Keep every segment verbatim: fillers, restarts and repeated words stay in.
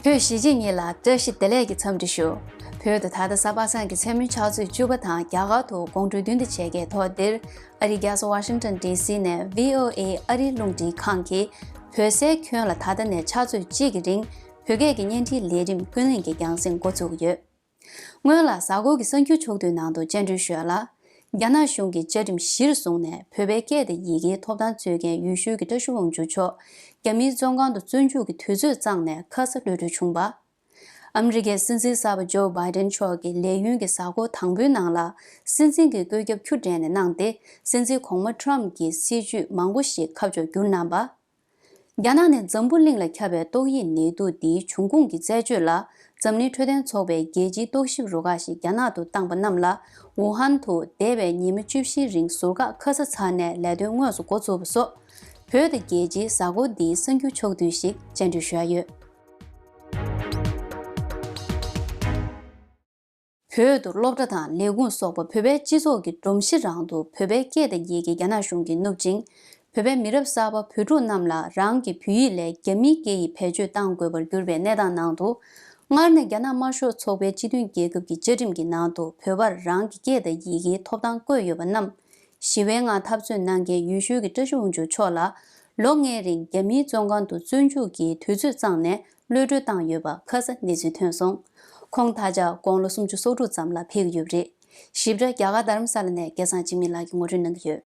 བོད་གཞིས་བྱེས་གཉིས་ལ་བཀྲ་ཤིས་བདེ་ལེགས་ཀྱི་འཚམས་འདྲི་ཞུ། བོད་དུ་ད་ལྟ་གཟའ་པ་སངས་ཀྱི་མཚན་མོའི་ཕྱག་ཚོད་བཅུ་པ་དང་རྒྱ་གར་དུ་དགོང་དྲོའི་བདུན་ཕྲག་ཕྱེད་ཀའི་ཐོག་འདིར་ཨ་རིའི་རྒྱལ་ས་ཝ་ཤིང་ཊོན་ཌི་སི་ནས་ཝི་ཨོ་ཨེ་ཨ་རིའི་རླུང་འཕྲིན་ཁང་གིས་བོད་སའི་ཁྱོན་ལ་ད་ལྟ་ནས་ཕྱག་ཚོད་གཅིག་གི་རིང་བོད་སྐད་ཀྱི་བརྙན་འཕྲིན་ལས་རིམ་ཀུན་གླེང་གི་རྒྱང་སྲིང་འགོ་ཚུགས་ཀྱི་ཡོད། སྔོན་ལ་གཟའ་འཁོར་གྱི་གསར་འགྱུར་ཕྱོགས་བསྡུས་ནང་དུ་བཅར་འདྲི་ཞུ་ཡ་ལ། རྒྱ་ནག་གཞུང་གི་བཅའ་ཁྲིམས་གཞིར་བཟུང་ནས་བོད་པའི་སྐད་དང་ཡི་གེའི་ཐོབ་ཐང་རྩོད་མཁན་ཡུལ་ཤུལ་གྱི་བཀྲ་ཤིས་དབང་ཕྱུག་མཆོག་རྒྱ་མིའི་བཙོན་ཁང་དུ་བཙོན་འཇུག་གི་དུས་ཚོད་བརྩམས་ནས་ཁ་ས་གློད་གྲོལ་བྱུང་བ། ཨ་མི་རི་ཀའི་སྲིད་འཛིན་གསར་པ་ཇོ་བྷའི་ཏན་མཆོག་གི་ལས་ཡུན་གྱི་གཟའ་འཁོར་དང་པོའི་ནང་ལ་སྲིད་འཛིན་གྱི་བཀོད་ཁྱབ་ཁྱུ་སྦྲེལ་ནས་གནང་སྟེ། སྲིད་འཛིན་གོང་མ་ཊམ་གྱི་སྲིད་ཇུས་མང་པོ་ཞིག་ཁ་ཕྱོགས་བསྒྱུར་གནང་བ། རྒྱ་ནག་ནས་འཛམ་བུ་གླིང་ལ་ཁྱབ་པའི་ཏོག་དབྱིབས་ནད་དུག་འདིའི་འབྱུང་ཁུངས་ཀྱི་རྩད་གཅོད་ལ་འཛམ་གླིང་འཕྲོད་བསྟེན་ཚོགས་པའི་རྒྱལ་སྤྱིའི་རྟོག་ཞིབ་རུ་ཁག་ཞིག་རྒྱ་ནག་ཏུ་བཏང་པ་རྣམས་ལ་ཝུ་ཧན་དུ་འདས་པའི་ཉི་མ་བཅུ་བཞིའི་རིང་ཟུར་བཀག་ཁ་གསལ་ཚར་ནས་ལས་དོན་དངོས་སུ་འགོ་ཚུགས་པ་སོགས། བོད་དང་རྒྱལ་སྤྱིའི་གཟའ་འཁོར་འདིའི་གསར་འགྱུར་ཕྱོགས་བསྡུས་ཤིག་བཅར་འདྲི་ཞུ་ཡ་ཡོད། བོད་དུ་སློབ་གྲྭ་དང་ལས་ཁུངས་སོགས་པ་བོད་པའི་སྤྱི་ཚོགས་ཀྱི་སྒྲོམ་གཞི་རང་དུ་བོད་པའི་སྐད་དང་ཡི་གེ་རྒྱ་ནག་གཞུང་གིས་བསྣུབ་ཅིང་། བོད་པའི་མི་རབས་གསར་པ་བོད་ཕྲུག་རྣམས་ལ་རང་གི་བོད་ཡིག་ལས་རྒྱ་མིའི་སྐད་ཡིག་བེད་སྤྱོད་གཏང་དགོས་པར་གྱུར་པའི་གནས་སྟངས་ནང་དུ། སྔར་ནས་རྒྱ་ནག་དམར་ཤོག་ཚོགས་པའི་སྤྱི་མཐུན་རྒྱལ་ཁབ་ཀྱི་བཅའ་ཁྲིམས་ཀྱི་ནང་དུ་བོད་པར་རང་གི་སྐད་དང་ཡི་གེའི་ཐོབ་ཐང་བཀོད་ཡོད་པ་རྣམས། ཞི་བའི་ངང་འཐབ་རྩོད་གནང་མཁན་ཡུལ་ཤུལ་གྱི་བཀྲ་ཤིས་དབང་ཕྱུག་མཆོག་ལ་ལོ་ལྔའི་རིང་རྒྱ་མིའི་བཙོན་ཁང་དུ་བཙོན་འཇུག་གི་དུས་ཚོད་བརྩམས་ནས་གློད་གྲོལ་བཏང་ཡོད་པ་ཁ་གསལ་གནས་ཚུལ་ཐོན་སོང་། ཁོང་ད་ཆ་དགུང་ལོ་སུམ་ཅུ་སོ་དྲུག་ཙམ་ལ་ཕེབས་ཡོད་པ་རེད། ཞིབ་ཕྲ་རྒྱ་གར་རྡ་རམ་ས་ལ་ནས་སྐལ་བཟང་འཇིགས་མེད་ལགས་ཀྱིས་ངོ་སྤྲོད་གནང་གི་ཡོད།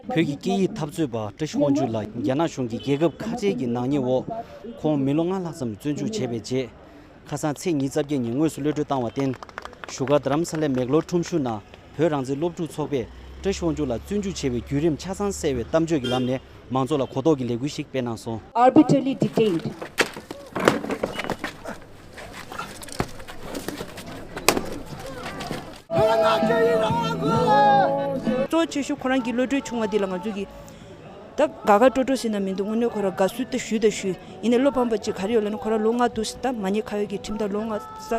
བོད་ཀྱི་སྐད་ཡིག་འཐབ་རྩོད་པ་བཀྲ་ཤིས་དབང་ཕྱུག་ལགས་རྒྱ་ནག་གཞུང་གིས་རྒྱལ་ཁབ་ཁ་བྲལ་གྱི་ནག་ཉེས་འོག་ཁོང་མི་ལོ་ལྔ་ལྷག་ཙམ་བཙོན་འཇུག་བྱས་པའི་རྗེས། ཁ་སང་ཚེས་ཉི་ཤུ་རྩ་བརྒྱད་ཉིན་དངོས་སུ་གློད་གྲོལ་བཏང་བར་བརྟེན། བཞུགས་སྒར་རྡ་རམ་ས་ལའི་མེག་ལོར་ཁྲོམ་གཞུང་ནང་བོད་རང་བཙན་སློབ་ཕྲུག་ཚོགས་པས་བཀྲ་ཤིས་དབང་ཕྱུག་ལ་བཙོན་འཇུག་བྱས་པའི་བརྒྱུད་རིམ་ཆ་ཚང་གསལ་བའི་གཏམ་བརྗོད་ཀྱི་ལམ་ནས་མང་ཚོགས་ལ་གོ་རྟོགས་ཀྱི་ལས་འགུལ་ཞིག་སྤེལ་གནང་སོང་། Arbitrarily detained. གཙོ་ཆེ་ཤོས་ཁོ་རང་གི་གློད་གྲོལ་བྱུང་བ་འདི་ལ་ང་ཚོ་གི་ད་དགའ་དགའ་སྤྲོ་སྤྲོ་ཟེར་ན་མི་འདུག་དངོས་གནས་ཁོ་རང་དགའ་བསུ་ད་ཞུས་ད་ཞུས། ཡིན་ནའི་བློ་ཕམ་པ་ཅིག་ག་རེ་ཡོད་ལབ་ན། ཁོ་རང་ལོ་ལྔ་འདུག་ད་མ་ཉེས་ཁ་གཡོགས་ཀྱི་ཁྲིམས་ཐག་ལོ་ལྔ་ས་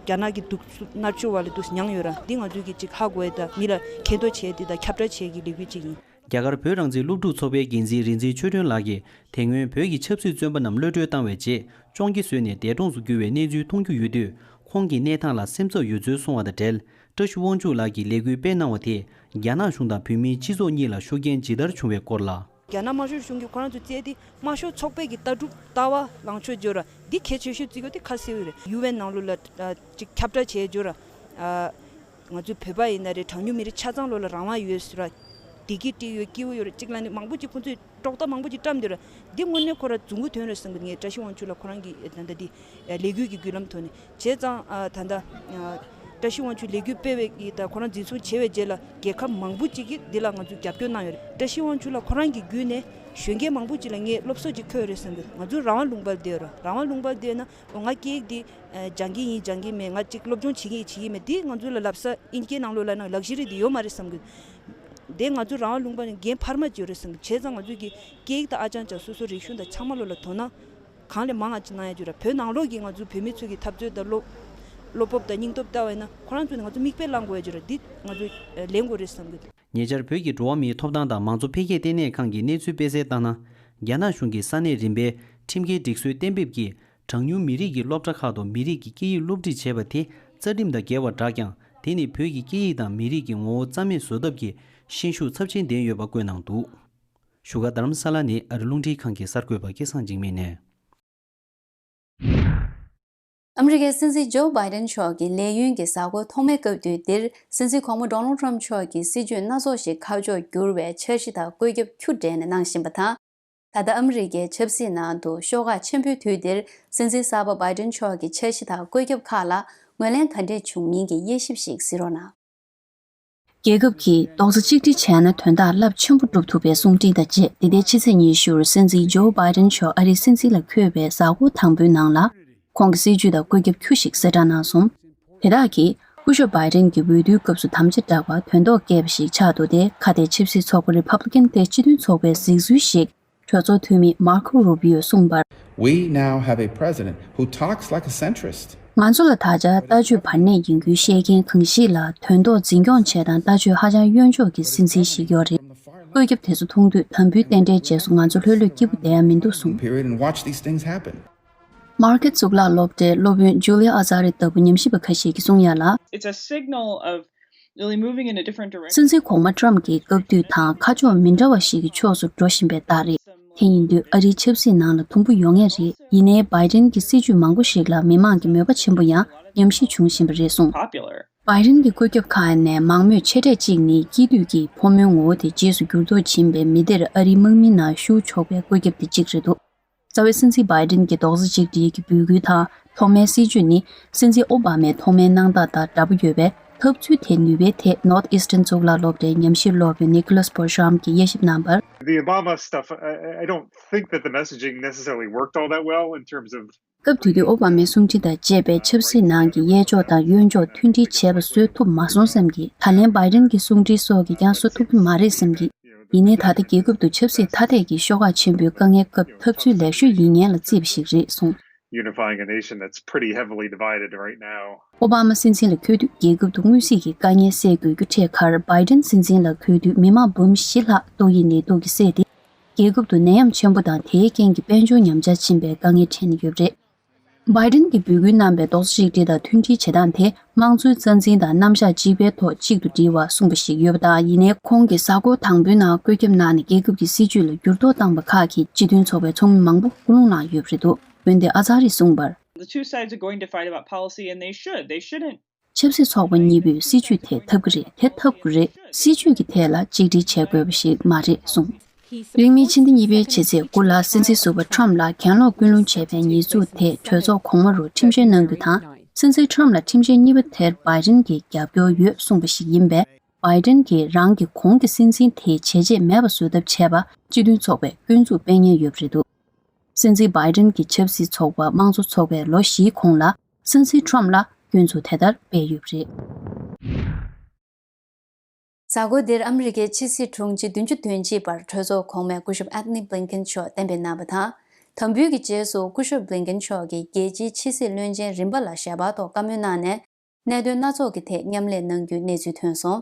རྒྱ་ནག་གི་སྡུག་རྩུབ་མནར་གཅོད་པ་ལ་འདུག་མྱངས་ཡོད་ར། འདི་ང་ཚོས་ཀྱི་ཅིག་ཧ་གོ་ཡ་ད་མི་ལ་མཁྱེན་རྟོགས་བྱེད་ཡ་འདི་དང་ཁྱབ་བསྒྲགས་བྱེད་ཡ་གི་ལས་འགུལ་ཅིག་ཡིན། རྒྱ་གར་བོད་རང་བཙན་སློབ་ཕྲུག་ཚོགས་པའི་འགན་འཛིན་རིག་འཛིན་ཆོས་སྒྲོན་ལགས་ཀྱིས་དེ་སྔོན་བོད་ཀྱི་ཆབ་སྲིད་བཙོན་པ་རྣམས་གློད་གྲོལ་བཏང་བའི་རྗེས་གཅོང་སྐྱེས་བཟོས་ནས་འདས་གྲོངས་སུ་གྱུར་བའི་གནས་ཚུལ་མཐོང་རྒྱུ་ཡོད་དུས། ཁོང་གི་གནས་སྟངས་ལ་སེམས་འཚབ་ཡོད་ཚུལ་གསུངས་པ་དང་འབྲེལ། བཀྲ་ཤིས་དབང་ཕྱུག་ལགས་ཀྱིས་ལས་འགུལ་སྤེལ་གནང་བ་དེས་རྒྱ་ནག་གཞུང་དང་བོད་མིའི་སྤྱི་ཚོགས་གཉིས་ལ་ཤུགས་རྐྱེན་ཇི་ལྟར་བྱུང་བའི་སྐོར་ལ། རྒྱ་ནག་དམར་ཤོག་གཞུང་གིས་ཁོ་རང་ཚོ་བཙལ་ཏེ་དམར་ཤོག་ཚོགས་པའི་གི་ལྟ་གྲུབ་ལྟ་བ་ལངས་ཕྱོགས་སྦྱོར་ར་འདི་གལ་ཆེ་ཤོས་བརྩི་དགོས་དེ་ཁ་གསལ་བོ་རེད། ཡུ་ཨེན་ནང་ལོགས་ལ་ཨ་ཅིག་ཁྱབ་བསྒྲགས་བྱས་སྦྱོར་ར་ཨ། ང་ཚོའི་བོད་པ་ཡིན་ན་རེད། གྲངས་ཉུང་མི་རིགས་ཆ་ཚང་ལོ་ལ་རང་དབང་ཡོད་ཟེར་བ། བདེ་སྐྱིད་སྤྲད་ཡོད། སྐྱིད་པོ་ཡོད་རེད། གཅིག་ལ་ནི་མང་པོ་ཅིག་ཁོང་ཚོས་དཀྲོག་གཏམ་མང་པོ་ཅིག་བཀྲམ་འདུག་ར། འདི་དངོས་གནས་ཁོ་ར་རྫུན་གོ་ཐོན་རེད་བསམ་གི། ངས་བཀྲ་ཤིས་དབང་ཕྱུག་ལ་ཁོ་རང་གི་ད་ལྟ་འདི་ལས་འགུལ་གྱི་བརྒྱུད་ལམ་ཐོག་ནས་བྱས་ཙང་ད་ལྟ་བཀྲ་ཤིས་དབང་ཕྱུག་ལས་འགུལ་སྤེལ་བའི་གི་ད་ཁོ་རང་འཛིན་བཟུང་བྱས་པའི་རྗེས་ལ་རྒྱལ་ཁབ་མང་པོ་ཅིག་གིས་འདི་ལ་ང་ཚོས་རྒྱབ་སྐྱོར་གནང་ཡོད་རེད། བཀྲ་ཤིས་དབང་ཕྱུག་ལ་ཁོ་རང་གི་བརྒྱུད་ནས་གཞོན་སྐྱེས་མང་པོ་ཅིག་ལ་ངས་སློབ་གསོ་ཅིག་འཁོལ་ཡོད་རེད་བསམ་གི། ང་ཚོ་རང་དབང་ལུང་པར་བསྡད་ཡོད་ར། རང་དབང་ལུང་པར་བསྡད་ན། ང་སྐད་ཡིག་འདི་སྦྱང་གི་ཡིན་སྦྱང་གི་མེད། ང་གཅིག་སློབ་སྦྱོང་བྱེད་ཀྱི་ཡིན་བྱེད་ཀྱི་མེད། འདི་ང་ཚོ་ལ་ལབ་ས་ཨིན་སྐད་ནང་ལོགས་ལ་ན་ལག་ཤེས་རིག་འདི་ཡོད་མ་རེད་བསམ་གི། འདི་ང་ཚོ་རང་དབང་ལུང་པ་ནས་འགན་འཕར་མ་ཅིག་ཡོད་རེད་བསམ་གི། བྱས་ཙང་ང་ཚོ་གི་སྐད་ཡིག་དང་ཨ་ཅང་ཅང་སོ་སོ་རིག་གཞུང་དང་ཚང་མ་ལོགས་ལ་དོ་སྣང་གང་ལས་མང་ང་ཅིག་གནང་ཡ་ཅིག་ར། བོད་ནང་ལོགས་ཀྱི་ང་ཚོ་བོད་མི་ཚོ་གི་འཐབ་རྩོད་དང་བློ་བློ་སྤོབས་དང་སྙིང་སྟོབས་ལྟ་བ་ཡིན་ན་ཁོ་རང་ཚོ་ནས་ང་ཚོ་མིག་དཔེ་བླང་དགོས་ཡ་ཅིག་ར། འདི་ང་ཚོ་ལེན་དགོས་རེད་བསམ་གི། ཉེ་ཆར་བོད་ཀྱི་འགྲོ་བ་མིའི་ཐོབ་ཐང་དང་མང་གཙོ་འཕེལ་རྒྱས་ལྟེ་གནས་ཁང་གིས་གནས་ཚུལ་སྤེལ་གསལ་ལྟར་ན། རྒྱ་ནག་གཞུང་གིས་ས་གནས་རིམ་པའི་ཁྲིམས་འགལ་སྒྲིག་སྲོལ་གཏན་འབེབས་ཀྱིས། གྲངས་ཉུང་མི་རིགས་ཀྱི་སློབ་གྲྭ་ཁག་ཏུ་མི་རིགས་ཀྱི་སྐད་ཡིག་སློབ་ཁྲིད་བྱས་པ་དེ་རྩ་ཁྲིམས་དང་འགལ་བ་བསྒྲགས་ཀྱང་། དེ་ནི་བོད་ཀྱི་སྐད་ཡིག་དང་མི་རིགས་ཀྱི་ངོ་བོ་རྩ་མེད་བཟོ་ཐབས་ཀྱི་ཤན་ཤུགས་ཚབས་ཆེན་ལྡན་ཡོད་པ་བཀོད་གནང་འདུག། བཞུགས་སྒར་རྡ་རམ་ས་ལ་ནས་ཨ་རི་རླུང་འཕྲིན་ཁང་གི་གསར་འགོད་པ་སྐལ་བཟང་འཇིགས་མེད་ནས། ཨ་མི་རི་ཀའི་སྲིད་འཛིན་ཇོ་བྷའི་ཏན་མཆོག་གི་ལས་ཡུན་གྱི་གཟའ་འཁོར་ཐོག་མའི་སྐབས་དུས་འདིར། སྲིད་འཛིན་གོང་མ་ཌོ་ནལ་ཊམ་མཆོག་གིས་སྲིད་ཇུས་སྣ་ཚོགས་ཤིག་ཁ་ཕྱོགས་བསྒྱུར་བའི་འཆར་གཞི་དང་བཀོད་ཁྱབ་ཁྱུ་སྦྲེལ་ནས་གནང་བཞིན་པ་དང་། ད་ལྟ་ཨ་མི་རི་ཀའི་ཆབ་སྲིད་ནང་དུ་ཤོག་ཁག་ཆེན་པོའི་དུས་འདིར། སྲིད་འཛིན་གསར་པ་བྷའི་ཏན་མཆོག་གི་འཆར་གཞི་དང་བཀོད་ཁྱབ་ཁག་ལ་ངོས་ལེན་ག་འདྲས་བྱུང་མིན་གྱི་དབྱེ་ཞིབ་ཞིག་གཟིགས་རོགས་གནང་། རྒྱལ་ཁབ་ཀྱིས་རྡོག་རྩ་གཅིག་སྒྲིལ་བྱས་ན་དོན་དག་རླབས་ཆེན་པོ་སྒྲུབ་ཐུབ་པའི་གསུང་འཕྲིན་དང་བཅས། འདི་ཟླའི་ཕྱི་ཚེས་ཉི་ཤུར་སྲིད་འཛིན་ཇོ་བྷའི་ཏན་མཆོག་ཨ་རིའི་སྲིད་འཛིན་ལ་འཁོད་པའི་གཟའ་འཁོར་དང་པོའི་ནང་ལ། ཁོང་གི་སྲིད་ཇུས་དང་བཀོད་ཁྱབ་ཁྱུ་ཞིག་གསལ་བསྒྲགས་གནང་སོང་། དེ་དག་གིས་སྐུ་ཞབས་བྷའི་ཏན་གྱི་འོས་བསྡུའི་སྐབས་སུ་དམ་བཅའ་བསྒྲགས་པ་དོན་ཐོག་བསྐྱལ་བ་ཞིག་ཆགས་འདུག་སྟེ། ཁ་གཏད་ཆབ་སྲིད་ཚོགས་པ་རི་ཕབ་ལི་ཀན་ཐད་སྤྱི་མཐུན་ཚོགས་པས་གཟིགས་ཚུལ་ཞིག་གྲོས་ཚོགས་འཐུས་མི་མར་ཁོ་རུ་བྷི་ཡོས་གསུངས་པར། We now have a president who talks like a centrist. ང་ཚོ་ལ་ད་ཆ་ལྟ་སྤྱོད་བར་གནས་ཡིན་རྒྱུའི་བཤད་མཁན་གང་ཞིག་ལ་དོན་ཐོག་འཛིན་སྐྱོང་བྱེད་སྟངས་ལྟ་སྤྱོད་ཧ་ཅང་གཡོ་འཇོག་གི་སྲིད་འཛིན་ཞིག་ཡོད་རེད། བཀོད་ཁྱབ་དེ་ཚོ་མཐོང་དུས་དམ་འབུལ་རྟེན་འབྲེལ་རྗེས་སུ་ང་ཚོ་ལྷོད་ལྷོད་སྐྱིད་པོ་བསྡད་ཡ་མི་འདུག་གསུངས། Period and watch these things happen. མར་ཀེཊ་གཙུག་ལག་སློབ་གྲྭའི་སློབ་དཔོན་ཇུ་ལི་ཨ་ཛ་རི་ལྟ་བུ་ཉམས་ཞིབ་པ་ཁ་ཤས་ཀྱིས་གསུངས་ཡ་ལ། It's a signal of really moving in a different direction. སྲིད་འཛིན་གོང་མ་ཊམ་གྱི་སྐབས་དུས་དང་ཁ་ཕྱོགས་མི་འདྲ་བ་ཞིག་གི་ཕྱོགས་སུ་འགྲོ་བཞིན་པའི་རྟགས་རེད། དེ་ཡིན་དུས་ཨ་རིའི་ཆབ་སྲིད་ནང་ལ་དུམ་བུ་ཡོང་ངེས་རེད། ཡིན་ནའི་བྷའི་ཌེན་གྱི་སྲིད་བྱུས་མང་པོ་ཞིག་ལ་མི་མང་གི་མོས་པ་ཆེན་པོ་ཡང་ཉམས་ཞིབ་འབྱུང་བཞིན་པ་རེད་གསུངས། Popular. བྷའི་ཌེན་གྱི་བཀོད་ཁྱབ་ཁག་ནས་མང་མོས་ཆེ་གྲས་གཅིག་ནི་སྐྱེས་དུས་ཀྱི་ཕོ་མོའི་ངོ་བོ་དེ་རྗེས་སུ་འགྱུར་ལྡོག་ཕྱིན་པའི་མི་སྡེར་ཨ་རིའི་དམག་མིའི་ནང་ཞུགས་ཆོག་པའི་བཀོད་ཁྱབ་དེ་གཅིག་རེད་འདུག་རྩ་བའི་སྲིད་འཛིན་བྷའི་ཌེན་གྱི་རྡོག་རྩ་གཅིག་སྒྲིལ་གྱི་འབོད་སྐུལ་དང་ཐོག་མའི་སྲིད་བྱུས་ནི་སྲིད་འཛིན་ཨོ་བྷ་མའི་ཐོག་མའི་གནང་སྟངས་དང་འདྲ་པོ་ཡོད་པས། འཐབ་རྩོད་དེ་ནུས་པའི་ཐད་Northeastern གཙུག་ལག་སློབ་གྲྭའི་ཉམས་ཞིབ་སློབ་དཔོན་Nicholas Borcham གྱིས་དབྱེ་ཞིབ་གནང་བར། The Obama stuff, I, I don't think that the messaging necessarily worked all that well in terms of སྐབས་དེ་དུས་ཨོ་བྷ་མའི་གསུང་འཕྲིན་དང་བཅས་པའི་ཆབ་སྲིད་ནང་གི་གཡས་ཕྱོགས་དང་གཡོན་ཕྱོགས་མཐུན་སྒྲིལ་བྱས་པ་བཟོ་ཐུབ་མ་སོང་བསམ་གྱི། ད་ལན་བྷའི་ཌེན་གྱི་གསུང་འཕྲིན་སོགས་ཀྱིས་ཀྱང་བཟོ་ཐུབ་ཀྱི་མ་རེད་བསམ་གྱི། ཡིན་ནའི་ད་ལྟ་རྒྱལ་ཁབ་ཏུ་ཆབ་སྲིད་ཐ་དད་ཀྱི་ཤོག་ཁག་ཆེན་པོའི་དཀའ་ངལ་སྐབས་འཐབ་རྩོད་ལེགས་ཤོས་ཡིན་ངེས་ལ་བརྩིས་པ་ཞིག་རེད་གསུངས། Unifying a nation that's pretty heavily divided right now. ཨོ་བྷ་མ་སྲིད་འཛིན་ལ་འཁོད་དུས་རྒྱལ་ཁབ་ཏུ་དངོས་སྲིད་ཀྱི་དཀའ་ངལ་སེལ་དགོས་རྒྱུ་འཕྲད་ཁར། བྷའི་ཌེན་སྲིད་འཛིན་ལ་འཁོད་དུས་མི་མང་འབུམ་བཞི་ལྷག་ཏོག་དབྱིབས་ནད་དུག་གིས་བསད་དེ། རྒྱལ་ཁབ་ཏུ་ནད་ཡམས་ཆེན་པོ་དང་དེའི་རྐྱེན་གྱིས་དཔལ་འབྱོར་ཉམས་ཆག་ཕྱིན་པའི་དཀའ་ངལ་འཕྲད་ནས་ཡོད་པ་རེད། བྷའི་ཌེན་གྱིས་འབོད་སྐུལ་གནང་པའི་རྡོག་རྩ་གཅིག་སྒྲིལ་དང་མཐུན་སྒྲིལ་བྱེད་སྟངས་དེ་དམངས་གཙོའི་རྩ་འཛིན་དང་རྣམ་གཞག་གཅིག་པའི་ཐོག་གཅིག་ཏུ་སྒྲིལ་བ་གསུངས་པ་ཞིག་ཡོད་པ་དང་། ཡིན་ནའི་ཁོང་གིས་གཟའ་འཁོར་དང་པོའི་ནང་བཀོད་ཁྱབ་གནང་ནས་རྒྱལ་ཁབ་ཀྱི་སྲིད་བྱུས་ལ་འགྱུར་ལྡོག་བཏང་པ་ཁག་གིས་སྤྱི་མཐུན་ཚོགས་པའི་ཚོགས་མི་མང་པོ་སྐུ་རླུང་ལངས་ཡོད་པ་རེད་འདུག་འོན་ཏེ་ཨ་ཛ་རིས་གསུངས་པར། The two sides are going to fight about policy, and they should. They shouldn't. ཆབ་སྲིད་ཚོགས་པ་གཉིས་པོས་སྲིད་བྱུས་ཐད་འཐབ་ཀྱི་རེད། དེ་འཐབ་དགོས་རེད། སྲིད་བྱུས་ཀྱི་ཐད་ལ་གཅིག་སྒྲིལ་བྱེད་དགོས་པ་ཞིག་མ་རེད་གསུངས། རིང་མིན་ཕྱི་ཟླ་གཉིས་པའི་ཕྱི་ཚེས་དགུ་ལ་སྲིད་འཛིན་ཟུར་པ་ཊམ་ལ་གྱེན་ལོག་ཀུན་སློང་བྱས་པའི་ཉེས་འཛུགས་ཐད་གྲོས་ཚོགས་གོང་མ་རུ་ཁྲིམས་བཤེར་གནང་རྒྱུ་དང་། སྲིད་འཛིན་ཊམ་ལ་ཁྲིམས་བཤེར་གཉིས་པ་དེར་བྷའི་ཌེན་གྱི་རྒྱབ་སྐྱོར་ཡོད་གསུངས་པ་ཞིག་ཡིན་པས། བྷའི་ཌེན་གྱིས་རང་གི་གོང་གི་སྲིད་འཛིན་དེའི་བྱས་རྗེས་མེད་པ་བཟོ་ཐབས་བྱས་པ་སྤྱི་མཐུན་ཚོགས་པས་སྐྱོན་འཛུགས་སྤེལ་ཉེན་ཡོད་པ་རེད་འདུག་སྲིད་འཛིན་བྷའི་ཌེན་གྱི་ཆབ་སྲིད་ཚོགས་པ་དམངས་གཙོ་ཚོགས་པས་ལོ་བཞིའི་གོང་ལ་སྲིད་འཛིན་ཊམ་ལ་སྐྱོན་འཛུགས་དེ་ལྟར་སྤེལ་ཡོད་པ་རེད། གཟའ་འཁོར་འདིར་ཨ་མི་རི་ཀའི་ཕྱི་སྲིད་དྲུང་ཆེ་བདུན་ཅུ་དོན་གཅིག་པར་གྲོས་ཚོགས་གོང་མའི་སྐུ་ཞབས་ཨན་ཐོ་ནི་བྷི་ལིན་ཀེན་མཆོག་གཏན་འབེབས་གནང་བ་དང་། དམ་འབུལ་གྱི་རྗེས་སུ་སྐུ་ཞབས་བྷི་ལིན་ཀེན་མཆོག་གིས་རྒྱལ་སྤྱིའི་ཕྱི་སྲིད་བློན་ཆེན་རིམ་པ་ལ་ཞལ་པར་ཐོག་བཀའ་མོལ་གནང་ནས། གནད་དོན་སྣ་ཚོགས་ཀྱི་ཐད་མཉམ་ལས་གནང་རྒྱུའི་གནས་ཚུལ་ཐོན་སོང་།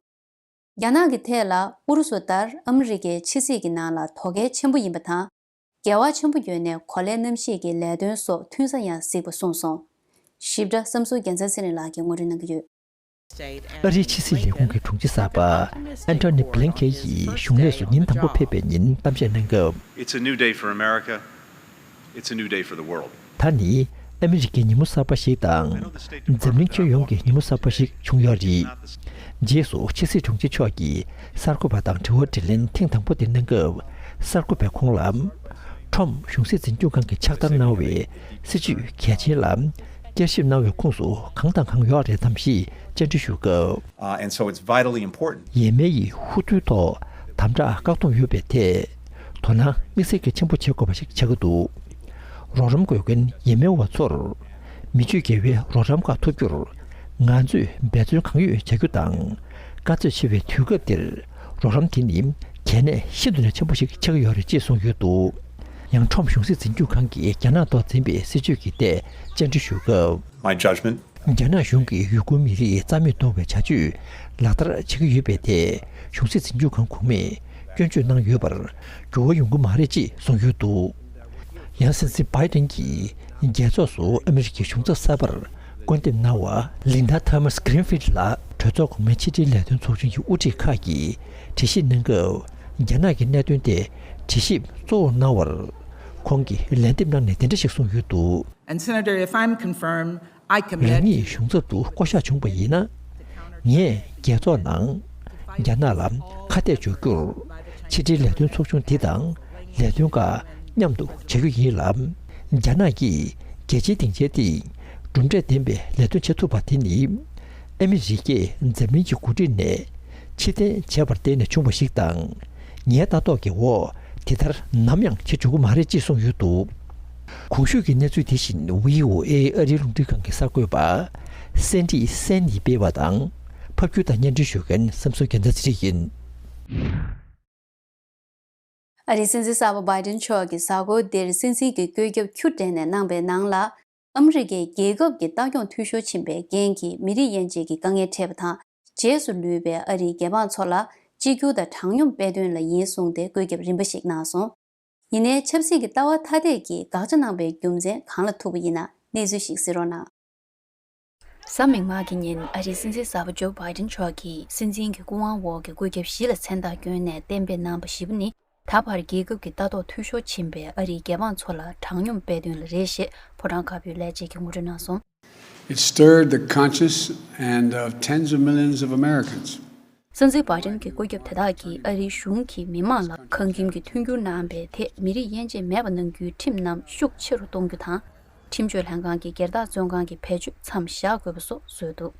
རྒྱ་ནག་གི་ཐད་ལ་ཨུ་རུ་སུ་ལྟར་ཨ་མི་རི་ཀའི་ཕྱི་སྲིད་ཀྱི་ནང་ལ་དོ་གལ་ཆེན་པོ་ཡིན་པ་དང་། འགལ་བ་ཆེན་པོ་ཡོད་ནས་གོ་ལའི་གནམ་གཤིས་ཀྱི་ལས་དོན་སོགས་ཐུན་ས་ཡང་གཟིགས་པ་གསུངས་སོང་། ཞིབ་ཕྲ་བསམ་ཚུལ་རྒྱལ་མཚན་ཚེ་རིང་ལགས་ཀྱིས་ངོ་སྤྲོད་གནང་གི་ཡོད། ཨ་རིའི་ཕྱི་སྲིད་ལས་ཁུངས་ཀྱི་དྲུང་ཆེ་གསར་པ་ཨན་ཐོ་ནི་བྷི་ལིན་ཀེན་ཡིས་གཞུང་ལས་སུ་ཉིན་དང་པོ་ཕེབས་པའི་ཉིན་གཏམ་བཤད་གནང་སྐབས། It's a new day for America. It's a new day for the world. ད་ནི་ཨ་མི་རི་ཀའི་ཉིན་མོ་གསར་པ་ཞིག་དང་། འཛམ་གླིང་ཁྱོན་ཡོངས་ཀྱི་ཉིན་མོ་གསར་པ་ཞིག་བྱུང་ཡོད་རེད། རྗེས་སུ་ཕྱི་སྲིད་དྲུང་ཆེ་མཆོག་གིས་གསར་འགོད་པ་དང་དྲི་བ་དྲིས་ལན་ཐེངས་དང་པོ་དེ་གནང་སྐབས། གསར་འགོད་པས་ཁོང་ལ། ཁྲོམ་གཞུང་སྲིད་འཛིན་སྐྱོང་ཁང་གིས་ཕྱག་བསྟར་གནང་བའི་སྲིད་ཇུས་གལ་ཆེན་ལ་བསྐྱར་ཞིབ་གནང་བའི་ཁོངས་སུ་གང་དང་གང་ཡོད་རེད་དམ་ཞེས་བཅར་འདྲི་ཞུ་སྐབས། Uh, and so it's vitally important. ཡས་མས་ཡི་ཧུར་ཐུག་ཐོག་དམ་དྲག་བཀག་སྡོམ་ཡོད་པའི་ཐད་དོ་སྣང་དམིགས་བསལ་གྱི་ཆེན་པོ་བྱེད་དགོས་པ་ཞིག་ཆགས་ཀྱི་འདུག་རོགས་རམ་དགོས་མཁན་ཡས་མས་བ་ཚོར་མི་སྤྱོད་དགེ་བའི་རོགས་རམ་ཁག་ཐོབ་རྒྱུར་ང་ཚོས་འབད་བརྩོན་གང་ཡོད་བྱ་རྒྱུ་དང་། དཀའ་ཚེགས་ཆེ་བའི་དུས་སྐབས་འདིར་རོགས་རམ་དེ་ནི་གལ་གནད་ཤིན་ཏུ་ནས་ཆེན་པོ་ཞིག་ཆགས་ཀྱི་ཡོད་རེད་ཅེས་གསུངས་ཡོད་འདུག་ཡང་ཁྲོམ་གཞུང་སྲིད་འཛིན་སྐྱོང་ཁང་གིས་རྒྱ་ནག་ཐོག་འཛིན་པའི་སྲིད་བྱུས་ཀྱི་ཐད་བཅར་འདྲི་ཞུ་སྐབས། My judgment. རྒྱ་ནག་གཞུང་གིས་ཡུ་གུར་མི་རིགས་རྩ་མེད་གཏོང་བའི་བྱ་སྤྱོད་ལག་བསྟར་བྱེད་ཀྱི་ཡོད་པའི་ཐད་གཞུང་སྲིད་འཛིན་སྐྱོང་ཁང་གོང་མས་སྐྱོན་བརྗོད་གནང་ཡོད་པར་འགྱུར་བ་ཡོང་གི་མ་རེད་ཅེས་གསུངས་ཡོད་འདུག་ཡང་སྲིད་འཛིན་བྷའི་ཏན་གྱིས་རྒྱལ་ཚོགས་སུ་ཨ་མི་རི་ཀའི་གཞུང་ཚབ་གསར་པར་བསྐོ་འདེམས་གནང་བ་ལིན་ཌ་ཐོ་མཱས་གྷི་རིན་ཕིལ་ལགས་གྲོས་ཚོགས་གོང་མའི་ཕྱི་དྲིལ་ལས་དོན་ཚོགས་ཆུང་གི་དབུ་ཁྲིད་ཁག་གིས་དྲི་ཞིབ་གནང་སྐབས། རྒྱ་ནག་གི་གནད་དོན་ཐད་དྲི་ཞིབ་གཙོ་བོར་གནང་བར་ཁོང་གིས་ལན་འདེབས་གནང་ནས་འདི་འདྲ་ཞིག་གསུངས་ཡོད་འདུག And Senator, if I'm confirmed, I commit རང་ཉིད་གཞུང་ཚབ་ཏུ་བསྐོ་གཞག་བྱུང་བ་ཡིན་ན། ངས་རྒྱལ་ཚོགས་ནང་རྒྱ་ནག་ལ་ཁ་གཏད་གཅོག་རྒྱུར་ཕྱི་དྲིལ་ལས་དོན་ཚོགས་ཆུང་འདི་དང་ལས་དོན་ཁག་མཉམ་དུ་བྱ་རྒྱུ་ཡིན་ལ། རྒྱ་ནག་གིས་རྒྱལ་སྤྱིའི་སྡིངས་ཆའི་སྟེང་གྲུབ་འབྲས་ལྡན་པའི་ལས་དོན་བྱེད་ཐུབ་པ་དེ་ནི། ཨ་མི་རི་ཀས་འཛམ་གླིང་གི་འགོ་ཁྲིད་ནས་ཕྱིར་འཐེན་བྱས་པར་བརྟེན་ནས་བྱུང་བ་ཞིག་དང་། ངའི་ལྟ་རྟོག་གི་འོག་དེ་ལྟར་ནམ་ཡང་བྱེད་འཇུག་གི་མ་རེད་ཅེས་གསུངས་ཡོད་འདུག་གོང་ཞུས་ཀྱི་གནས་ཚུལ་དེ་བཞིན་བྷི་ཨོ་ཨེ་ཨ་རིའི་རླུང་འཕྲིན་ཁང་གི་གསར་འགོད་པ་སན་ཏི་སན་ནིས་སྤེལ་བ་དང་། ཕབ་སྒྱུར་དང་སྙན་སྒྲོན་ཞུ་མཁན་བསམ་གསོ་རྒྱལ་མཚན་ཚེ་རིང་ཡིན། ཨ་རིའི་སྲིད་འཛིན་གསར་པ་བྷའི་ཏིན་མཆོག་གིས་གཟའ་འཁོར་འདིར་སྲིད་འཛིན་གྱི་བཀོད་ཁྱབ་ཁྱུ་སྦྲེལ་ནས་གནང་པའི་ནང་ལ། ཨ་མི་རི་ཀའི་རྒྱལ་ཁབ་ཀྱི་ལྟ་སྐྱོང་འཐུས་ཤོར་ཕྱིན་པའི་རྐྱེན་གྱིས་མི་རིགས་དབྱེ་འབྱེད་ཀྱི་དཀའ་ངལ་འཕྲད་པ་དང་། རྗེས་སུ་ལུས་པའི་ཨ་རིའི་རྒྱལ་འབངས་ཚོ་ལ་གཅིག་གྱུར་དང་དྲང་སྙོམས་སྤེལ་དོན་ལ་ཡིན་གསུངས་ཏེ་བཀོད་ཁྱབ་རིམ་པ་ཞིག་གནང་སོང་། ཡིན་ནའི་ཆབ་སྲིད་ཀྱི་ལྟ་བ་ཐ་དད་ཀྱིས་དགག་བྱ་གནང་པའི་རྒྱུ་མཚན་གང་ལ་ཐུག་པ་ཡིན་ན། གནས་ཚུལ་ཞིག་གཟིགས་རོགས་གནང་། གཟའ་མིག་དམར་གྱི་ཉིན་ཨ་རིའི་སྲིད་འཛིན་གསར་པ་ཇོ་བྷའི་ཏིན་མཆོག་གིས་སྲིད་འཛིན་གྱི་སྐུ་དབང་འོག་གི་བཀོད་ཁྱབ་བཞི་ལ་མཚན་རྟགས་བསྐྱོན་ནས་གཏན་འབེབས་གནང་བ་བཞི་པོ་ནི། ད་བར་རྒྱལ་ཁབ་ཀྱི་ལྟ་རྟོག་འཐུས་ཤོར་ཕྱིན་པའི་ཨ་རིའི་རྒྱལ་འབངས་ཚོ་ལ་དྲང་སྙོམས་སྤེལ་དོན་ལ་རེད་ཞེས་ཕོ་བྲང་དཀར་པོའི་ལས་བྱེད་ཀྱིས་ངོ་སྤྲོད་གནང་སོང་། It stirred the conscience and of tens of millions of Americans. སྲིད་འཛིན་བྷའི་ཏིན་གྱི་བཀོད་ཁྱབ་དེ་དག་གིས་ཨ་རིའི་གཞུང་གིས་མི་མང་ལ་ཁང་ཁྱིམ་གྱི་མཐུན་འགྱུར་གནང་བའི་ཐད་མི་རིགས་དབྱེ་འབྱེད་མེད་པ་གནང་རྒྱུའི་ཁྲིམས་རྣམས་ཤུགས་ཆེ་རུ་གཏོང་རྒྱུ་དང་། ཁྲིམས་གཅོད་ལྷན་ཁང་གི་སྒེར་བདག་བཙོན་ཁང་གི་བེད་སྤྱོད་མཚམས་བཞག་དགོས་པ་སོགས་བཟོས་འདུག་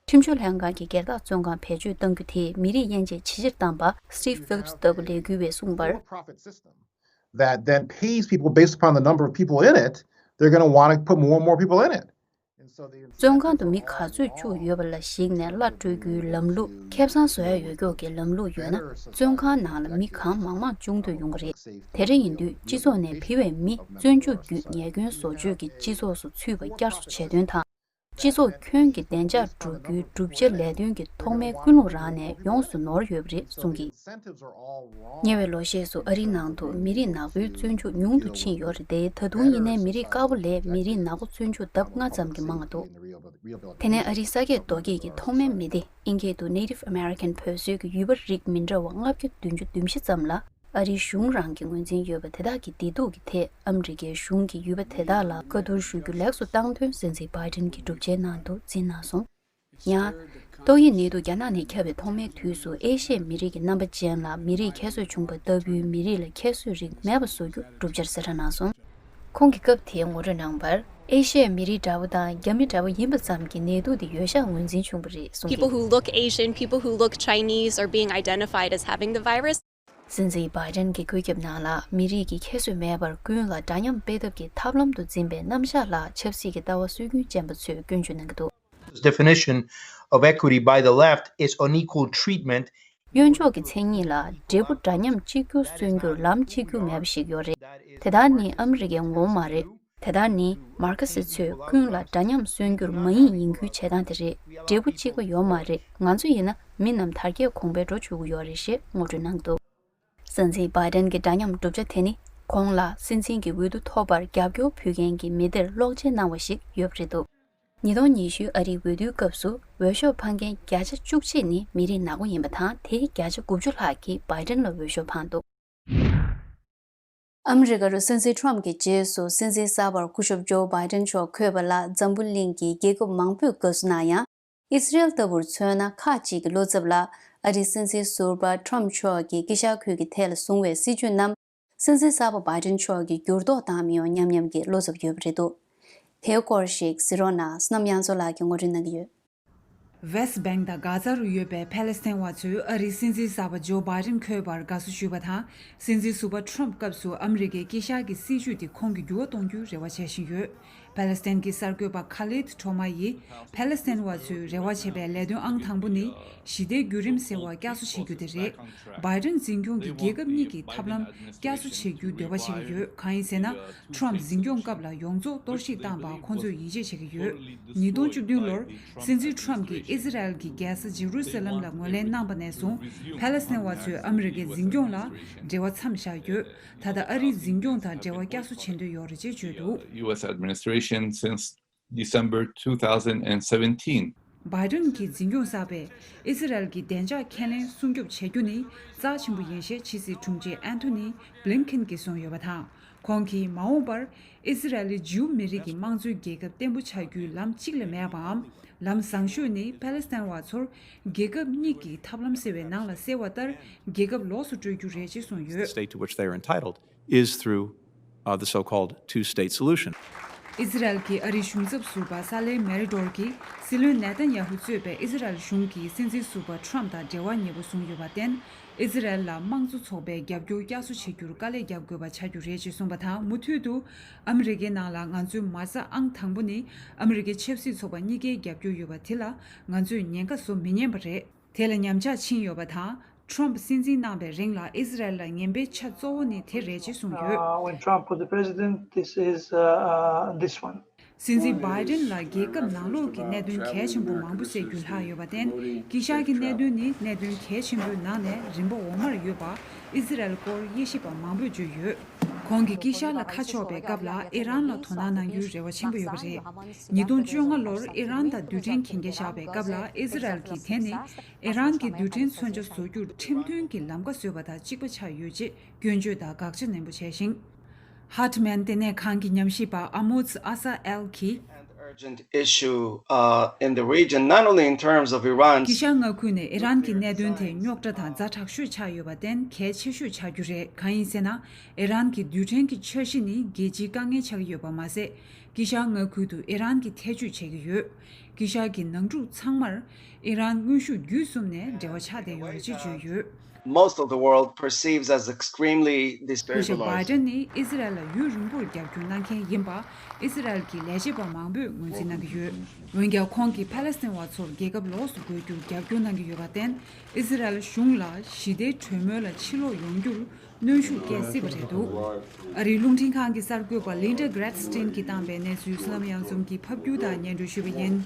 ཁྲིམས་གཅོད་ལྷན་ཁང་གི་སྒེར་བདག་བཙོན་ཁང་བེད་སྤྱོད་གཏང་རྒྱུ་དེས་མི་རིགས་དབྱེ་འབྱེད་ཇེ་ཆེར་བཏང་པ། Steve Phillips ལྟ་བུ་ལས་འགུལ་བས་གསུངས་པར། That then pays people based upon the number of people in it, they're going to want to put more and more people in it. And so the བཙོན་ཁང་དུ་མི་ག་ཚོད་བཅུག་ཡོད་པ་ལ་གཞིགས་ནས་གླ་སྤྲོད་རྒྱུའི་ལམ་ལུགས། ཁེ་བཟང་བཟོ་ཡ་ཡོད་མཁན་གྱི་ལམ་ལུགས་ཡོད་ན། བཙོན་ཁང་ནང་ལ་མི་གང་མང་མང་བཅུག་འདོད་ཡོང་གི་རེད། དེ་འདྲ་ཡིན་དུས་སྤྱི་ཚོགས་ནས་ཕུད་པའི་མི་བཙོན་འཇུག་བརྒྱུད་ཉེས་སྐྱོན་བཟོ་བཅོས་ཀྱི་སྤྱི་ཚོགས་སུ་ཚུད་པ་བསྐྱར་གསོ་བྱེད་དོན་དང་། སྤྱི་ཚོགས་ཁྱོན་གྱི་བདེ་འཇགས་སྒྲུབ་རྒྱུའི་བསྒྲུབ་བྱ་ལས་དོན་གྱི་ཐོག་མའི་ཀུན་སློང་རང་ནས་ཡོངས་སུ་ནོར་ཡོད་པ་རེད་གསུངས་ཀྱིས། ཉེ་བའི་ལོ་ཤས་སུ་ཨ་རིའི་ནང་དུ་མི་རིགས་ནག་པོའི་བཙོན་འཇུག་ཉུང་དུ་ཕྱིན་ཡོད་རེད་དེ། ད་དུང་ཡིན་ནའི་མི་རིགས་དཀར་པོ་ལས་མི་རིགས་ནག་པོ་བཙོན་འཇུག་ལྡབ་ལྔ་ཙམ་གྱིས་མང་བ་འདུག་དེ་ནས་ཨ་རིའི་ས་སྐྱེས་རྡོ་སྐྱེས་ཀྱི་ཐོག་མའི་མི་སྡེ། ཨིན་སྐད་དུ་Native American བོད་བཟོས་ཀྱི་ཡུལ་པ་རིགས་མི་འདྲ་བ་ལྔ་བརྒྱ་བདུན་ཅུ་དོན་བཞི་ཙམ་ལ་ཨ་རིའི་གཞུང་རང་གི་ངོས་འཛིན་ཡོད་པ་དེ་དག་གི་བདེ་སྡུག་གི་ཐད་ཨ་མི་རི་ཀའི་གཞུང་གིས་ཡུལ་པ་དེ་དག་ལ་བཀའ་བསྡུར་ཞུ་རྒྱུ་ལེགས་སུ་བཏང་དོན་སྲིད་འཛིན་བྷའི་ཏིན་གྱི་གྲུབ་ཆའི་ནང་དུ་འཛིན་གནང་སོང་། ཡང་། ཏོག་དབྱིབས་ནད་དུག་རྒྱ་ནག་ནས་ཁྱབ་པའི་ཐོག་མའི་དུས་སུ་ཨེ་ཤི་ཡའི་མི་རིགས་ཀྱི་རྣམ་པ་ཅན་ལ་མི་རིགས་ཁྱད་གསོད་བྱུང་བ་ལྟ་བུའི་མི་རིགས་ལ་ཁྱད་གསོད་རིགས་མེད་པ་བཟོ་རྒྱུ་གྲུབ་ཆར་གསལ་བསྒྲགས་གནང་སོང་། ཁོང་གིས་སྐབས་དེའི་ངོ་སྤྲོད་གནང་བར། ཨེ་ཤི་ཡའི་མི་རིགས་འདྲ་བོ་དང་རྒྱ་མི་འདྲ་བོ་ཡིན་པ་ཙམ་གྱིས་ནད་དུག་འདི་ཡོད་ཤག་ངོས་འཛིན་བྱུང་བ་རེད་གསུངས། People who look Asian, people who look Chinese are being identified as having the virus. སྲིད་འཛིན་བྷའི་ཏན་གྱི་བཀོད་ཁྱབ་ནང་ལ་མི་རིགས་ཀྱི་ཁྱད་གསོད་མེད་པར་ཀུན་ལ་འདྲ་མཉམ་སྤེལ་ཐབས་ཀྱི་ཐབས་ལམ་དུ་འཛིན་པའི་རྣམ་གཞག་ལ་ཆབ་སྲིད་ཀྱི་ལྟ་བ་སྲོལ་རྒྱུན་ཅན་པ་ཚོས་སྐྱོན་བརྗོད་གནང་གི་འདུག Definition of equity by the left is unequal treatment. གཡོན་ཕྱོགས་ཀྱི་མཚན་ཉིད་ལ་འབྲས་བུ་འདྲ་མཉམ་གཅིག་གྱུར་སོན་རྒྱུར་ལམ་གཅིག་གྱུར་མེད་པ་ཞིག་ཡོད་རེད། དེ་དག་ནི་ཨ་མི་རི་ཀའི་ངོ་བོ་མ་རེད། དེ་དག་ནི་མར་ཁེ་སི་ཚོས་ཀུན་ལ་འདྲ་མཉམ་སོན་རྒྱུར་མ་ཡིན་ཡིན་ཁུལ་བྱེད་སྟངས་དེ་རེད། འབྲས་བུ་གཅིག་པ་ཡོད་མ་རེད། ང་ཚོ་ཡིན་ན་མི་རྣམས་དར་རྒྱས་གོང་འཕེལ་འགྲོ་ཆོག་གི་ཡོད་རེད་ཞེས་ངོ་སྤྲོད་གནང་འདུག་སྲིད་འཛིན་བྷའི་ཏན་གྱི་འདྲ་མཉམ་གྲུབ་ཆ་དེ་ནི་ཁོང་ལ་སྲིད་འཛིན་གྱི་འོས་བསྡུ་ཐོབ་པར་རྒྱབ་སྐྱོར་ཕུལ་མཁན་གྱི་མི་སྡེར་གློག་ཆེན་གནང་བ་ཞིག་ཡོད་པ་རེད་འདུག་ཉིས་སྟོང་ཉི་ཤུ་ཨ་རིའི་འོས་བསྡུའི་སྐབས་སུ་འོས་ཤོག་འཕངས་མཁན་བརྒྱ་ཆ་བཅུ་གཅིག་ནི་མི་རིགས་ནག་པོ་ཡིན་པ་དང་། དེའི་བརྒྱ་ཆ་དགུ་བཅུ་ལྷག་གིས་བྷའི་ཏན་ལ་འོས་ཤོག་འཕངས་འདུག་ཨ་མི་རི་ཀར་སྲིད་འཛིན་ཁྲོམ་གྱི་རྗེས་སུ་སྲིད་འཛིན་གསར་པར་སྐུ་ཞབས་ཇོ་བྷའི་ཏན་མཆོག་འཁོད་པ་ལ་འཛམ་བུ་གླིང་གི་རྒྱལ་ཁབ་མང་པོས་དགའ་བསུ་གནང་ཡང་། ཨི་སི་རེལ་ལྟ་བུར་མཚོན་ན། ཁག་ཅིག་གི་བློ་འཚབ་ལ་ཨ་རིའི་སྲིད་འཛིན་ཟུར་པ་ཁྲོམ་མཆོག་གིས་དཀྱིལ་ཤར་ཁུལ་གྱི་ཐད་ལ་བཟུང་བའི་སྲིད་ཇུས་རྣམས། སྲིད་འཛིན་གསར་པ་བྷའི་ཏན་མཆོག་གིས་འགྱུར་ལྡོག་བཏང་མི་ཡོང་སྙམ་སྙམ་གྱི་བློ་འཚབ་ཡོད་པ་རེད་འདུག་དེའི་སྐོར་ཞིག་གཟིགས་རོགས་གནང་། བསོད་ནམས་དབྱངས་མཚོ་ལགས་ཀྱིས་ངོ་སྤྲོད་གནང་གི་ཡོད། West Bank དང་གྷ་ཛ་རུ་ཡོད་པའི་ཕཱ་ལེ་སི་ཐན་བ་ཚོས་ཨ་རིའི་སྲིད་འཛིན་གསར་པ་ཇོ་བྷའི་ཏན་འཁོད་པར་དགའ་བསུ་ཞུས་པ་དང་། སྲིད་འཛིན་ཟུར་པ་ཁྲོམ་སྐབས་སུ་ཨ་མི་རི་ཀའི་དཀྱིལ་ཤར་གྱི་སྲིད་ཇུས་དེ་ཁོང་གིས་འགྱུར་བ་གཏོང་རྒྱུའི་རེ་བ་བྱེད་བཞིན་ཡོད། ཕཱ་ལེ་སི་ཐན་གྱི་གསར་འགོད་པ་ཁ་ལིད་ཁྲོ་མ་ཡིས་ཕཱ་ལེ་སི་ཐན་བ་ཚོས་རེ་བ་བྱེད་པའི་ལས་དོན་ཨང་དང་པོ་ནི་ཞི་བདེའི་བརྒྱུད་རིམ་ཟེར་བ་བསྐྱར་གསོ་བྱེད་རྒྱུ་དེ་རེད། བྷའི་ཏན་འཛིན་སྐྱོང་གིས་རྒྱལ་ཁབ་གཉིས་ཀྱི་ཐབས་ལམ་བསྐྱར་གསོ་བྱེད་རྒྱུའི་འདོད་པ་བྱེད་ཀྱི་ཡོད། གང་ཡིན་ཟེར་ན། ཁྲོམ་འཛིན་སྐྱོང་སྐབས་ལ་ཡོངས་རྫོགས་གཏོར་བཤིག་བཏང་པར་ཁོང་ཚོས་ཡིད་ཆེས་བྱེད་ཀྱི་ཡོད། ཉིས་སྟོང་བཅུ་བདུན་ལོར་སྲིད་འཛིན་ཁྲོམ་གྱིས་ཨི་སི་རལ་གྱི་རྒྱལ་ས་ཇེ་རུ་སཱ་ལེམ་ལ་ངོས་ལེན་གནང་པ་ནས་བཟུང་ཕཱ་ལེ་སི་ཐན་བ་ཚོས་ཨ་མི་རི་ཀའི་འཛིན་སྐྱོང་ལ་འབྲེལ་བ་མཚམས་བཞག་ཡོད། ད་ལྟ་ཨ་རིའི་འཛིན་སྐྱོང་དང་འབྲེལ་བ་བསྐྱར་གསོ་བྱེད་འདོད་ཡོད་རེད་ཅེས་བརྗོད་འདུག U S administration since December two thousand and seventeen. བྷའི་ཏན་གྱི་འཛིན་སྐྱོང་གསར་པས་ཨི་སི་རལ་གྱི་བདེ་འཇགས་ཁས་ལེན་སྲུང་སྐྱོབ་བྱེད་རྒྱུ་ནི་རྩ་ཆེན་པོ་ཡིན་ཞེས་ཕྱི་སྲིད་དྲུང་ཆེ་ཨན་ཐོ་ནི་བྷི་ལིན་ཁིན་གྱིས་གསུངས་ཡོད་པ་དང་། ཁོང་གིས་མ་འོངས་པར་ཨི་སི་རལ་ལི་ཇིའུ་མི་རིགས་ཀྱི་དམངས་གཙོའི་རྒྱལ་ཁབ་བརྟན་པོ་ཆགས་རྒྱུའི་ལམ་གཅིག་ལས་མེད་པའམ། ལམ་བཟང་ཤོས་ནི་ཕཱ་ལེ་སི་ཐན་བ་ཚོར་རྒྱལ་ཁབ་གཉིས་ཀྱི་ཐབས་ལམ་ཟེར་བའི་ནང་ལ་གསལ་བ་ལྟར་རྒྱལ་ཁབ་ལོགས་སུ་སྤྲོད་རྒྱུ་རེད་ཅེས་གསུངས་ཡོད། State to which they are entitled is through, uh, the so-called two-state solution. ཨི་སི་རལ་གྱི་ཨ་རིའི་གཞུང་ཚབ་ཟུར་པ་ས་ལེ་མེ་རི་ཌོར་གྱིས་སྲིད་བློན་ནེ་ཐན་ཡ་ཧུ་གཙོས་པའི་ཨི་སི་རལ་གཞུང་གིས་སྲིད་འཛིན་ཟུར་པ་ཁྲོམ་དང་འབྲེལ་བ་ཉེ་པོ་བཟུང་ཡོད་པར་བརྟེན། ཨི་སི་རལ་ལ་དམངས་གཙོ་ཚོགས་པའི་རྒྱབ་སྐྱོར་བསྐྱར་གསོ་བྱེད་རྒྱུར་དཀའ་ལས་རྒྱག་དགོས་པ་ཆགས་རྒྱུ་རེད་ཅེས་གསུངས་པ་དང་། མུ་མཐུད་དུ་ཨ་མི་རི་ཀའི་ནང་ལ་ང་ཚོའི་མ་རྩ་ཨང་དང་པོ་ནི་ཨ་མི་རི་ཀའི་ཆབ་སྲིད་ཚོགས་པ་གཉིས་ཀའི་རྒྱབ་སྐྱོར་ཡོད་པ་དེ་ལ་ང་ཚོས་ཉེན་ཁ་བཟོ་མི་ཉན་པ་རེད། དེ་ལ་ཉམས་ཆག་ཕྱིན་ཡོད་པ་དང་། ཁྲོམ་སྲིད་འཛིན་གནང་པའི་རིང་ལ་ཨི་སི་རལ་ལ་ངན་པའི་ཆ་གཙོ་བོ་ནི་དེ་རེད་ཅེས་གསུངས་ཡོད། Uh, when Trump was the president, this is, uh, uh, this one. སྲིད་འཛིན་བྷའི་ཌེན་ལ་རྒྱལ་ཁབ་ནང་ལོགས་ཀྱི་གནད་དོན་གལ་ཆེན་པོ་མང་པོ་སེལ་རྒྱུ་ལྷག་ཡོད་པར་བརྟེན། དཀྱིལ་ཤར་གྱི་གནད་དོན་ནི་གནད་དོན་གལ་ཆེན་པོའི་ནང་ནས་རིམ་པ་འོག་མར་ཡོད་པ་ཨི་ཟི་རལ་སྐོར་དབྱེ་ཞིབ་པ་མང་པོས་བརྗོད་ཡོད། ཁོང་གིས་དཀྱིལ་ཤར་ལ་ཁ་ཕྱོགས་པའི་སྐབས་ལ་ཨི་རན་ལ་དོ་སྣང་གནང་རྒྱུའི་རེ་བ་ཆེན་པོ་ཡོད་པ་རེད། ཉིས་སྟོང་བཅོ་ལྔ་ལོར་ཨི་རན་དང་རྡུལ་ཕྲན་གན་རྐྱལ་བཞག་པའི་སྐབས་ལ་ཨི་ཟི་རལ་གྱིས་དེ་ནི་ཨི་རན་གྱི་རྡུལ་ཕྲན་མཚོན་ཆ་བཟོ་རྒྱུར་ཁྲིམས་མཐུན་གྱི་ལམ་ཁ་བཟོས་པ་དང་གཅིག་པ་ཆགས་ཡོད་ཅེས་སྐྱོན་བརྗོད་དང་དགག་བྱ་ནན་པོ་བྱས་ཤིང་། ཧར་ཏི་མན་ལྟེ་གནས་ཁང་གི་ཉམས་ཞིབ་པ་ཨ་མོ་ཚི་ཨ་ས་ཨེལ་གྱིས། Urgent issue uh, in the region, not only in terms of Iran's. དཀྱིལ་ཤར་མངའ་ཁུལ་ནས་ཨི་རན་གྱི་གནད་དོན་དེ་རྙོག་དྲ་དང་ཛ་དྲག་ཤོས་ཆགས་ཡོད་པར་བརྟེན་གལ་ཆེ་ཤོས་ཆགས་རྒྱུ་རེད། གང་ཡིན་ཟེར་ན། ཨི་རན་གྱི་རྡུལ་ཕྲན་གྱི་འཆར་གཞི་ནི་རྒྱལ་སྤྱིའི་དཀའ་ངལ་ཆགས་ཀྱི་ཡོད་པ་མ་ཟད། དཀྱིལ་ཤར་མངའ་ཁུལ་དུ་ཨི་རན་གྱིས་ཐེ་བྱུས་བྱེད་ཀྱི་ཡོད། དཀྱིལ་ཤར་གྱི་ནང་འཁྲུག་ཚང་མར་ཨི་རན་དངོས་ཤུགས་བརྒྱུད་གསུམ་ནས་འབྲེལ་བ་ཆགས་བསྡད་ཡོད་རེད་ཅེས་བརྗོད་ཡོད། Most of the world perceives as extremely destabilized. སྐུ་ཞབས་བྷའི་ཌེན་ནི་ཨི་ཟི་རལ་ལ་ཡུན་རིང་པོར་རྒྱབ་སྐྱོར་གནང་མཁན་ཡིན་པ་ཨི་ཟི་རལ་གྱི་ལས་བྱེད་པ་མང་པོས་ངོས་འཛིན་གནང་གི་ཡོད། འོན་ཀྱང་ཁོང་གིས་ཕ་ལེ་སི་ཐན་བ་ཚོར་རྒྱལ་ཁབ་ལོགས་སུ་བགོ་རྒྱུར་རྒྱབ་སྐྱོར་གནང་གི་ཡོད་པར་བརྟེན་ཨི་ཟི་རལ་གཞུང་ལ་ཞི་བདེའི་གྲོས་མོལ་ལ་ཕྱིར་ལོག་ཡོང་རྒྱུར་གནོན་ཤུགས་སྐྱེད་སྲིད་པ་རེད་འདུག་ཨ་རིའི་རླུང་འཕྲིན་ཁང་གི་གསར་འགོད་པ་Linda Gradstein གྱིས་བཏང་པའི་གནས་ཚུལ་བསོད་ནམས་གཡང་འཛོམས་ཀྱིས་ཕབ་སྒྱུར་དང་སྙན་སྒྲོན་ཞུས་པ་ཡིན།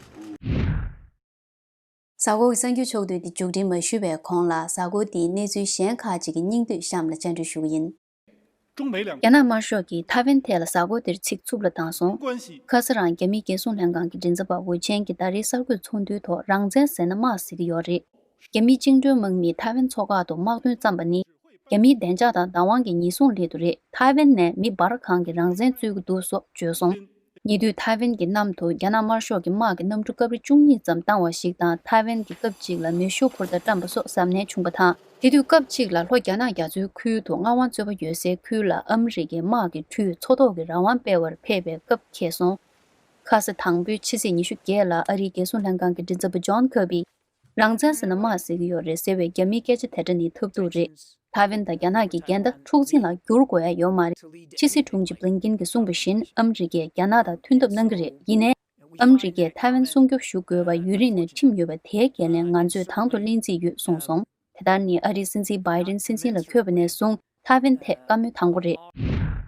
གཟའ་འཁོར་གྱི་གསར་འགྱུར་ཕྱོགས་བསྡུས་འདི་མཇུག་སྒྲིལ་མ་ཞུས་པའི་གོང་ལ་གཟའ་འཁོར་འདིའི་གནས་ཚུལ་གཞན་ཁག་ཅིག་གི་སྙིང་བསྡུས་གཤམ་ལ་སྤྱན་འགྲེལ་ཞུ་གི་ཡིན། རྒྱ་ནག་དམར་ཤོག་གིས་ཐའེ་ཝན་ཐད་ལ་གཟའ་འཁོར་འདིར་ཚིག་རྩུབ་ལ་བཏང་སོང་། ཁ་སང་རང་རྒྱ་མིའི་རྒྱལ་སྲུང་ལྷན་ཁང་གི་མགྲིན་ཚབ་པ་ཝུ་ཆེན་གྱིས་ད་རེས་གསར་འགོད་ཚོགས་འདུའི་ཐོག་རང་བཙན་ཟེར་ན་དམག་ཟེར་གྱི་ཡོད་རེད། རྒྱ་མིའི་བཅིངས་འགྲོལ་དམག་མིས་ཐའེ་ཝན་མཚོ་འགག་ཏུ་དམག་དོན་བརྩམས་པ་ནི། རྒྱ་མིའི་བདེ་འཇགས་དང་བདག་དབང་གི་ཉེན་སྲུང་སླད་དུ་རེད། ཐའེ་ཝན་ནས་མི་འབར་གང་གི་རང་བཙན་རྩོད་ཀྱི་འདུག་སོགས་བརྗོད་སོང་། ཉེ་དུས་ཐའེ་ཝན་གྱི་གནམ་དུ་རྒྱ་ནག་དམར་ཤོག་གི་དམག་གི་གནམ་གྲུ་སྐབས་རེ་བཅུ་གཉིས་ཙམ་བཏང་བ་ཞིག་དང་། ཐའེ་ཝན་གྱི་སྐབས་གཅིག་ལ་མེ་ཤུགས་འཕུར་མདའ་བཀྲམ་པ་སོགས་གཟབ་ནན་བྱུང་བ་དང་། དེ་དུས་སྐབས་གཅིག་ལ་ལྷོ་རྒྱ་ནག་རྒྱ་མཚོའི་ཁུལ་དུ་མངའ་དབང་རྩོད་པ་ཡོད་སའི་ཁུལ་ལ་ཨ་མི་རི་ཀའི་དམག་གི་ཁྲུས་མཚོ་ཐོག་གི་རང་དབང་སྤེལ་བར་ཕེབས་པའི་སྐབས་འཁེལ་སོང་། ཁ་ས་དང་པོའི་ཕྱི་ཚེས་ཉི་ཤུ་བརྒྱད་ལ་ཨ་རིའི་རྒྱལ་སྲུང་ལྷན་ཁང་གི་མགྲིན་ཚབ་པ་ཇོན་ཁར་བིས། རང་བཙན་ཟེར་ན་དམག་ཟེར་གྱི་ཡོད་རེད་ཟེར་བའི་རྒྱ་མིའི་སྐད་ཆ་དེ་འདྲ་ནི་ཐབས་སྡུག་རེད། ཐའེ་ཝན་དང་རྒྱ་ནག་གི་འགལ་ཟླ་འཁྲུག་འཛིང་ལ་བསྒྱུར་དགོས་ཡ་ཡོད་མ་རེད། ཕྱི་སྲིད་དྲུང་ཆེ་བྷི་ལིན་ཀིན་གྱིས་གསུངས་པ་བཞིན་ཨ་མི་རི་ཀས་རྒྱ་ནག་དང་མཐུན་ཐབས་གནང་གི་རེད། ཡིན་ནའི། ཨ་མི་རི་ཀས་ཐའེ་ཝན་སྲུང་སྐྱོབ་ཞུ་དགོས་པ་ཡུན་རིང་ནས་ཁྲིམས་ཡོད་པ་དེའི་འགན་ལེན་ང་ཚོས་དང་དུ་ལེན་རྩིས་ཡོད་གསུངས་སོང་། དེ་ལྟར་ནི་ཨ་རིའི་སྲིད་འཛིན་བྷའི་ཌེན་སྲིད་འཛིན་ལ་འཁོད་པ་ནས་བཟུང་ཐའེ་ཝན་ཐད་བཀའ་མོལ་དང་པོ་རེད།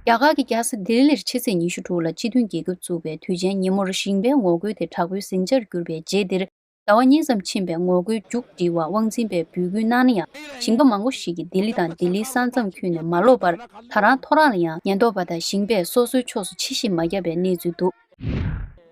རྒྱ་གར་གྱི་རྒྱལ་ས་ལྡི་ལིར་ཕྱི་ཚེས་ཉི་ཤུ་དྲུག་ལ་སྤྱི་མཐུན་རྒྱལ་ཁབ་བཙུགས་པའི་དུས་ཆེན་ཉིན་མོར་ཞིང་པའི་ངོ་རྒོལ་དེ་དྲག་པོའི་ཟིང་ཆར་གྱུར་པའི་རྗེས་འདིར། ཟླ་བ་གཉིས་ཙམ་ཕྱིན་པའི་ངོ་རྒོལ་མཇུག་སྒྲིལ་བར་དབང་འཛིན་པས་འབོད་སྐུལ་གནང་ན་ཡང་། ཞིང་པ་མང་པོ་ཞིག་གིས་ལྡི་ལི་དང་ལྡི་ལིའི་ས་མཚམས་ཁུལ་ནས་མ་ལོག་པར། ད་རང་ཐོ་རངས་ལ་ཡང་ཉེན་རྟོག་པ་དང་ཞིང་པས་སོ་སོའི་ཕྱོགས་སུ་ཕྱིར་ཞིག་མ་བརྒྱབ་པའི་གནས་ཚུལ་འདུག་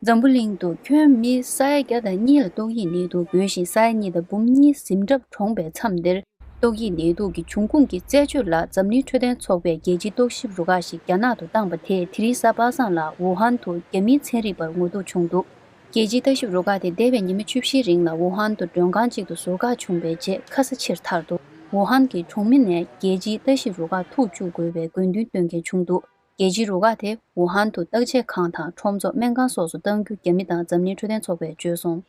འཛམ་བུ་གླིང་དུ་ཁྱོན་མི་ས་ཡ་བརྒྱ་དང་གཉིས་ལ་ཏོག་དབྱིབས་ནད་དུག་འགོས་ཤིང་། ས་ཡ་གཉིས་དང་འབུམ་གཉིས་ཟིན་གྲབས་གྲོངས་པའི་མཚམས་འདིར། ཏོག་དབྱིབས་ནད་དུག་གི་འབྱུང་ཁུངས་ཀྱི་རྩད་གཅོད་ལ་འཛམ་གླིང་འཕྲོད་བསྟེན་ཚོགས་པས་རྒྱལ་སྤྱིའི་རྟོག་ཞིབ་རུ་ཁག་ཞིག་རྒྱ་ནག་ཏུ་བཏང་པ་དེས་དེ་རིང་གཟའ་པ་སངས་ལ་ཝུ་ཧན་དུ་རྒྱ་མིའི་ཚན་རིག་པར་ངོ་ཐུག་བྱུང་འདུག་རྒྱལ་སྤྱིའི་ལྟ་ཞིབ་རུ་ཁག་དེ་འདས་པའི་ཉི་མ་བཅུ་བཞིའི་རིང་ལ་ཝུ་ཧན་དུ་མགྲོན་ཁང་གཅིག་ཏུ་ཟུར་བཀག་བྱུང་བའི་རྗེས་ཁ་ས་ཕྱིར་ཐར་འདུག་ཝུ་ཧན་གྱི་གྲོང་མི་ནས་རྒྱལ་སྤྱིའི་ལྟ་ཞིབ་རུ་ཁག་ཐུག་བཅུག་དགོས་པའི་དགོས་འདུན་བཏོན་མཁན་བྱུང་འདུག་རྒྱལ་སྤྱིའི་རུ་ཁག་དེ་ཝུ་ཧན་དུ་བརྟག་དཔྱད་ཁང་དང་ཁྲོམ་ཚོགས་སྨན་ཁང་སོགས་སུ་གཏང་རྒྱུ་རྒྱ་མི་དང་འཛམ་གླིང་འཕྲོད་བསྟེན་ཚོགས་པས་བརྗོད་སོང་།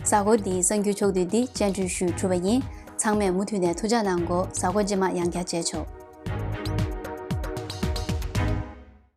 གཟའ་འཁོར་འདིའི་གསར་འགྱུར་ཕྱོགས་བསྡུས་འདི་སྤྱན་འབུལ་ཞུས་གྲུབ་པ་ཡིན། ཚང་མས་མུ་མཐུད་ནས་ཐུགས་ཅག་གནང་གོ། གཟའ་འཁོར་རྗེས་མ་ཡང་བསྐྱར་མཇལ་ཆོག